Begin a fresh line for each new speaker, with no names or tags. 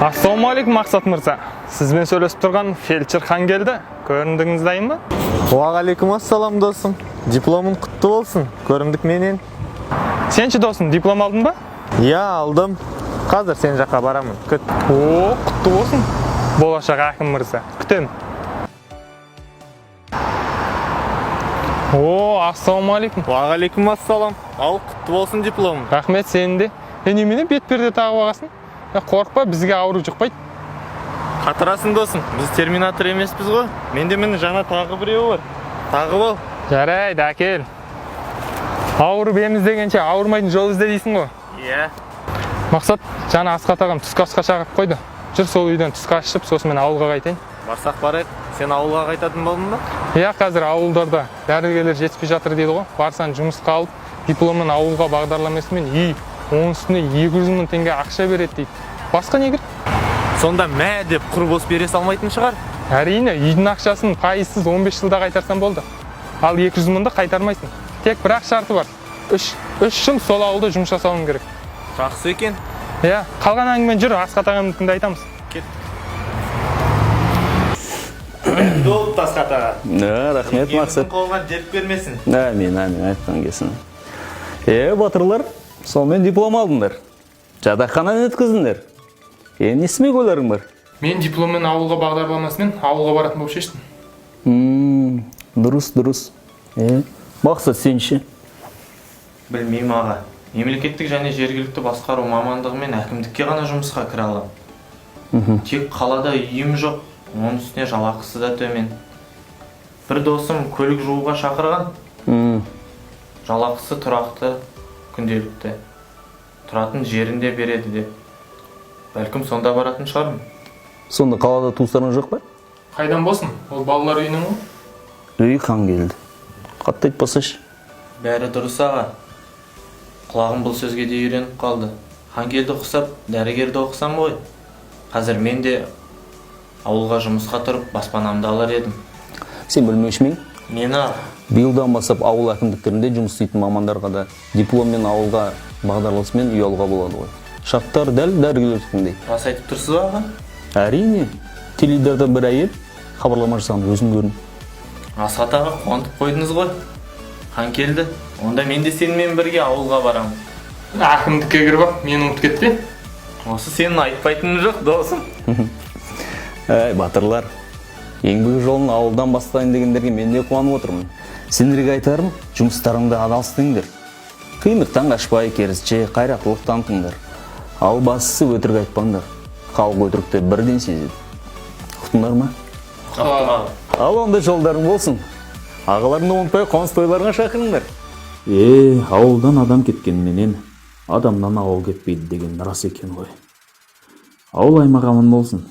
Ассалаумағалейкум, Мақсат мырза. Сізбен сөйлесіп тұрған фельдшер Хангелді. Көрімдігіңіз дайын ба?
Уағалейкум ассалам, досым. Дипломың құтты болсын. Көрімдік менен.
Сен ше, досым, диплом алдың ба?
Иә, алдым. Қазір сен жаққа барамын. Күт.
О, құтты болсын. Болашақ әкім мырза. Күтем. О, ассалаумағалейкум.
Уағалейкум ассалам. Ал, құтты болсын дипломың.
Рахмет, сенің де. Е, немене бет перде тағып алғансың? Е, қорықпа, бізге ауру жұқпайды.
Қатырасың, досым. Біз терминатор емеспіз ғой. Менде, міне, жаңа тағы біреуі бар. Тағып ал.
Жарайды, әкел. Ауырып ем іздегенше ауырмайтын жол ізде дейсің ғой.
Иә.
Мақсат, жаңа Асқат ағам түскі асқа шақырып қойды. Жүр, сол үйден түскі ас ішіп, сосын мен ауылға қайтайын.
Барсақ барайық. Сен ауылға қайтатын болдың ба?
Иә, қазір ауылдарда дәрігерлер жетіспей жатыр дейді ғой. Барсаң, жұмысқа алып, дипломмен ауылға бағдарламасымен үй, оның үстіне 200 мың теңге ақша береді дейді. Басқа не керек?
Сонда мә деп құр бос бере салмайтын шығар.
Әрине, үйдің ақшасын пайызсыз 15 жылда қайтарсаң болды. Ал 200 мыңды қайтармайсың. Тек бір ақ шарты бар. 3 жыл сол ауылда жұмыс жасауың керек.
Жақсы екен.
Иә, қалған әңгімені жүр, Асқат ағамдікінде айтамыз.
Кет. Болып, Асқат аға.
Да, рахмет, Мақсат.
Қолыңа дерт бермесін.
Әмин, әмин, айтқан келсін. Е, батырлар, сонымен диплом алдыңдар. Жатақхананы өткіздіңдер. Енді не істемек ойларың бар?
Мен дипломмен ауылға бағдарламасымен ауылға баратын болып шештім.
Дұрыс, дұрыс. Е, Мақсат, сен ше?
Білмеймін, аға. Мемлекеттік және жергілікті басқару мамандығымен әкімдікке ғана жұмысқа кіре аламын. Тек қалада үйім жоқ, оның үстіне жалақысы да төмен. Бір досым көлік жууға шақырған. Жалақысы тұрақты, күнделікті. Тұратын жерін де береді деп. Бәлкім, сонда баратын шығармын.
Сонда қалада туыстарың жоқ па?
Қайдан болсын? Ол балалар үйінің ғой.
Үй, Хангелді. Қатты айтпасайшы.
Бәрі дұрыс, аға. Құлағым бұл сөзге де үйреніп қалды. Хангелді құсап, дәрігерді оқысам ғой. Қазір мен де ауылға жұмысқа тұрып, баспанамды алар едім.
Сен білмеуші ме ең?
Нені, аға?
Биылдан бастап ауыл әкімдіктерінде жұмыс істейтін мамандарға да дипломмен ауылға бағдарламасымен үй алуға болады ғой. Шарттар дәл дәрігерлердікіндей.
Рас айтып тұрсыз ба, аға?
Әрине, теледидарда бір әйел хабарлама жасаған, өзім көрдім.
Асхат аға, қуантып қойдыңыз ғой. Хангелді, онда мен де сенімен бірге ауылға барамын.
Әкімдікке кіріп ап, мені ұмытып кетпе.
Осы сенің айтпайтының жоқ, досым.
Әй, батырлар, еңбек жолын ауылдан бастайын дегендерге мен де қуанып отырмын. Сендерге айтарым, жұмыстарыңды адал істеңдер. Қиындықтан қашпай, керісінше қайраттылық танытыңдар. Ал бастысы, өтірік айтпаңдар. Халық өтірікті бірден сезеді. Ұқтыңдар ма?
Аға.
Ал онда жолдарың болсын. Ағаларыңды ұмытпай, қоныс тойларыңа шақырыңдар. Е, ауылдан адам кеткенменен, адамнан ауыл кетпейді деген рас екен ғой. Ауыл аймақ аман болсын.